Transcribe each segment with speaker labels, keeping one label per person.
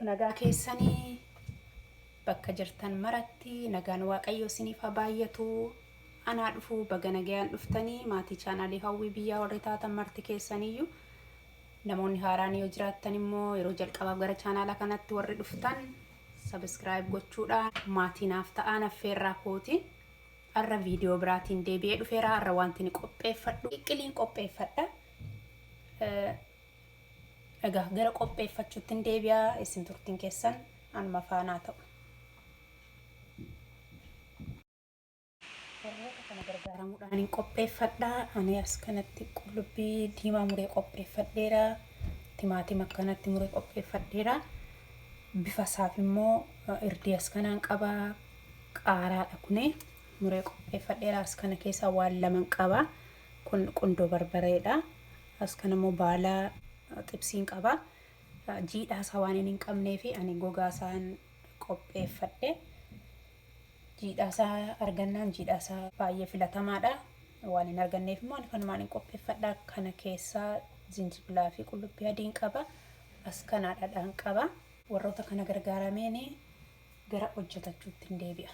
Speaker 1: Jirtu nagaa keessanii bakka jirtan maratti nagaan Waaqayyoo isiniif haa baay'atu. Anaa dhufuu baga nagayaan dhuftanii maatii chaanaalii Hawwii Biyyaa warri taatan marti keessaniyyuu namoonni haaraan yoo jiraattan immoo yeroo jalqabaaf gara chaanaala kanatti warri dhuftan sabiskiraayib gochuudhaan maatii naaf ta'aan affeerraa kooti. Har'a viidiyoo biraatiin deebi'ee dhufeera. Har'a wanti ni qopheeffadhu qiqqiliin qopheeffadha. Egaa gara qopheeffachuuttin deebi'a. Isin turtiin keessan anuma faanaa ta'u. Warroota kana gargaaramuudhaan hin qopheeffadha. Ani as kanatti qullubbii diimaa muree qopheeffadheera. Timaatima akkanatti muree qopheeffadheera. Bifa isaaf immoo irdii as kanaan qaba. Qaaraadha kuni muree qopheeffadheera. As kana keessaa waan laman qaba. Kun qundoo barbareedha. As kana immoo baala xibsiin qaba. Jiidhaa isaa waan hin qabnee fi ani gogaa isaan qopheeffadhe. Jiidhaa isaa argannaan jiidhaa isaa baay'ee filatamaadha. Waan hin arganneef immoo ani kanumaan hin qopheeffadha. Kana keessaa zinjibilaa fi qullubbii adiin qaba. As kanaa dhadhaan qaba. Warroota kana gargaarameen gara hojjetachuutti hin deebi'a.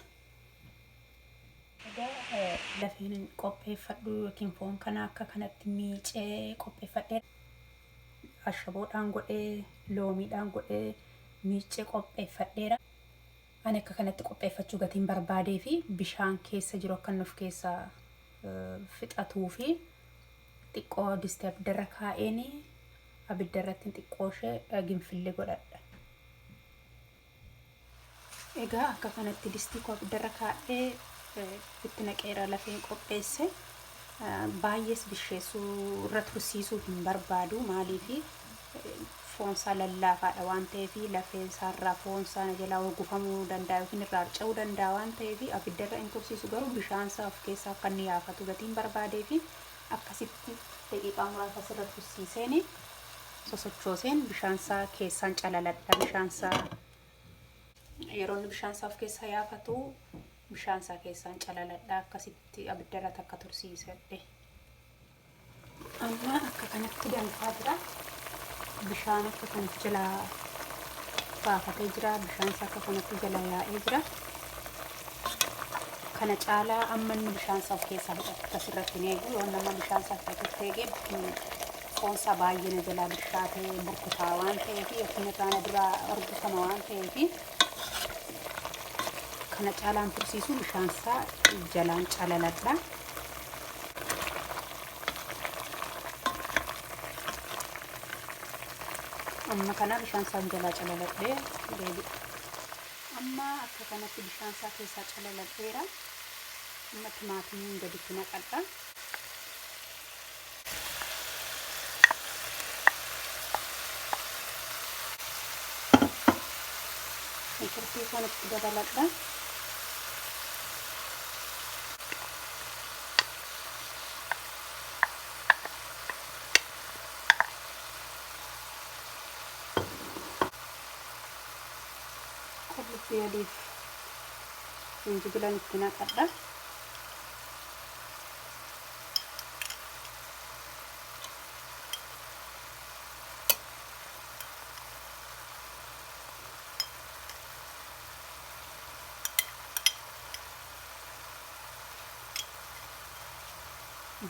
Speaker 1: Egaa lafeen qopheeffadhu yookiin foon kana akka kanatti miicee qopheeffadhee ashaboodhaan godhee loomiidhaan godhee miicee qopheeffadheera. Ani akka kanatti qopheeffachuu gatiin barbaadee fi bishaan keessa jiru akka inni of keessaa fixatuu fi xiqqoo distii abiddarra kaa'een abidda irratti xiqqoo ishee ginfillee godhadha. Egaa akka kanatti distii koo abiddarra kaa'ee itti naqeera lafeen qopheesse. Baay'ees bisheessuu irra tursiisuu hin barbaadu maaliif foonsaa lallaafaadha waan ta'eef lafeen isaarraa foonsaa na jalaa hurgufamuu danda'a yookiin irraa harca'uu danda'a waan ta'eef abiddarra hin tursiisu garuu bishaansaa of keessaa akka inni yaafatu gatiin barbaadee fi akkasitti daqiiqaa muraasa asirra tursiiseen sosochooseen bishaansaa keessaan calaladha bishaansaa yeroo inni bishaansaa of keessaa yaafatu bishaansaa keessaan calaladha akkasitti abiddarra takka tursiisadhe. Amma akka kanatti danfaa jira. Bishaan akka kanatti jalaa baafatee jira. Bishaansaa akka kanatti jala yaa'ee jira. Kana caalaa amma inni bishaansaa of keessaa fixatu asirratti hin eegu. Yoo nama bishaansaa fixatutti eege foonsaa baay'ee na jalaa bishaatee burkutaa waan ta'eef yookiin irraa na duraa horgufama waan ta'eef kana caalaan tursiisu bishaansaa jalaan calaladha. Amma kana bishaan isaan jalaa calaladhee deebi'a. Amma akka kanatti bishaan isaa keessaa calaladheera. Amma timaatimiin gaditti naqadha. Shunkurtii koon itti dabaladha. Qullubbii adiif jinjibilan itti naqadha.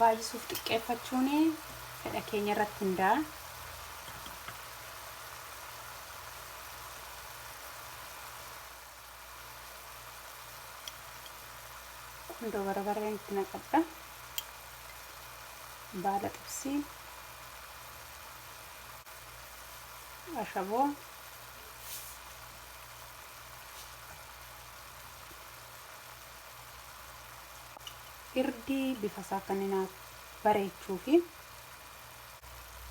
Speaker 1: Baay'isuuf xiqqeeffachuun fedha keenya irratti hundaa'a. Qundoo barbareen itti naqadha. Baala xibsii, ashaboo, irdii bifa isaa akka inni naaf bareechuu fi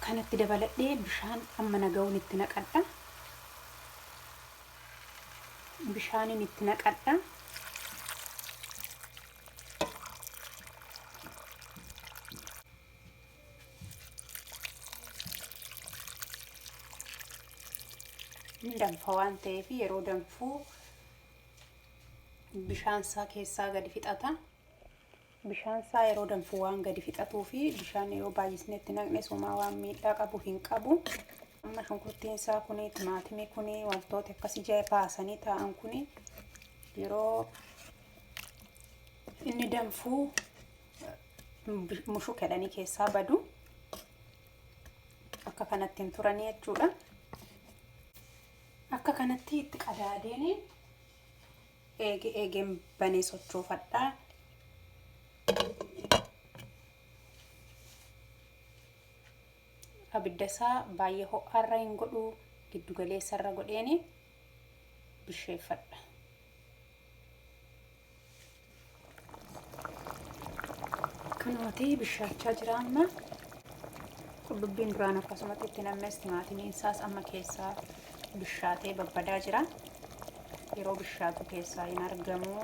Speaker 1: kanatti dabaladhee bishaan amma na ga'uun itti naqadha. Bishaanin itti naqadha. Inni danfa waan ta'eef yeroo danfuu bishaan isaa keessaa gadi fixata. Bishaan isaa yeroo danfu waan gadi fixatuu fi bishaan yoo baay'isnee itti naqne somaa waan miidhaa qabu hin qabu. Amma shunkurtiin isaa kuni, timaatimii kuni, wantoota akkas ija baasanii taa'an kuni yeroo inni danfuu mushukedhanii keessaa badu. Akka kanatti hin turanii jechuudha. Akka kanatti itti qadaadeen eege eegeen banee sochoofadha. Abidda isaa baay'ee ho'aarra hin godhu, giddu galeessarra godheeni bisheeffadha. Kanooti bishaachaa jira amma. Qullubbiin duraan akkasumatti itti nammes, timaatimiin isaas amma keessaa bishaatee babbadaa jira. Yeroo bishaatu keessaa hin argamu,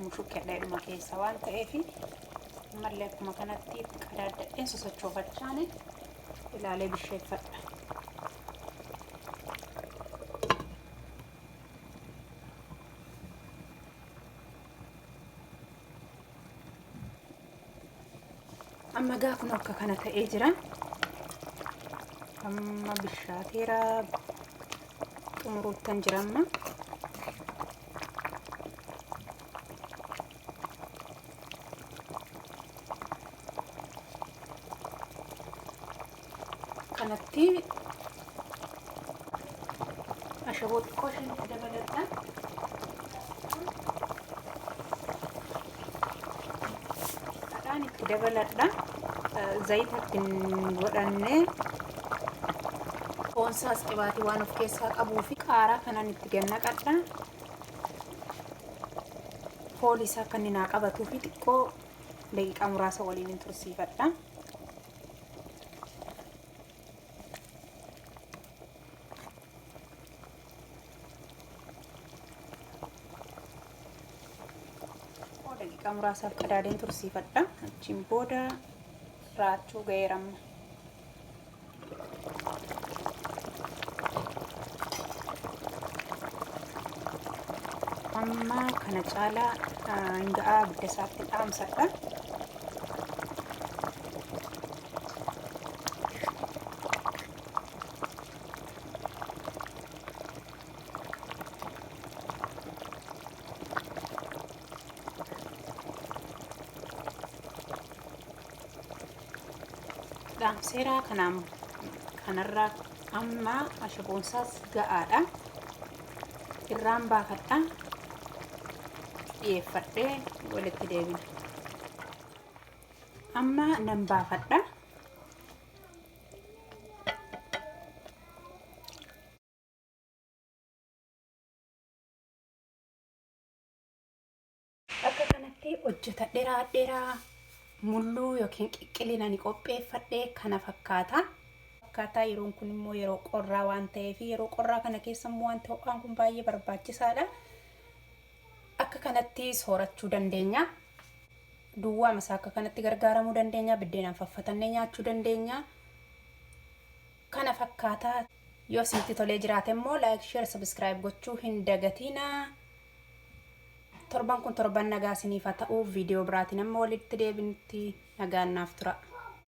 Speaker 1: mushukkedheedhuma keessa waan ta'eef, ammallee akkuma kanatti itti qadaaddadheen sosochoofachaan ilaalee bisheeffadha. Amma gaa kun akka kana ta'ee jira. Amma bishaateera, xumuruuttan jira amma. Kanatti ashaboo xiqqoo isheen itti dabaladha. Dhadhaan itti dabaladha. Zayita itti godhanne, foonsaas qibaatii waan of keessaa qabuu fi qaaraa kanan itti gannaqadha. Foolii isaa akka inni naa qabatuu fi xiqqoo daqiiqaa muraasa waliin hin tursiifadha. Daqiiqaa muraasaaf qadaadeen tursiifadha. Achiin booda raachuu ga'eera amma. Amma kana caalaa hin ga'aa, abidda isaatti dhaamsadha. Dhaamseeraa kanaan kanarraa amma ashaboonsaas ga'aadha. Irraan baafadha. Dhiyeeffadhee walitti deebina. Amma nan baafadha. Akka kanatti hojjetadhe raadheeraa, mulluu yookiin qiqqilina ni qopheeffadhe kana fakkaata. Akkaataa yeroon kun immoo yeroo qorraa waan ta'eef, yeroo qorraa kana keessa immoo wanti ho'aan kun baay'ee barbaachisaadha. Akka kanatti soorachuu dandeenya. Duwwaa masaa akka kanatti gargaaramuu dandeenya. Biddeenaan faffatannee nyaachuu dandeenya. Kana fakkaata. Yoo isinitti tolee jiraate immoo like, share, subscribe gochuu hin dagatinaa. Torban kun torban nagaa isiniif haa ta'u. Viidiyoo biraatiin amma walitti deebinutti nagaan naaf tura.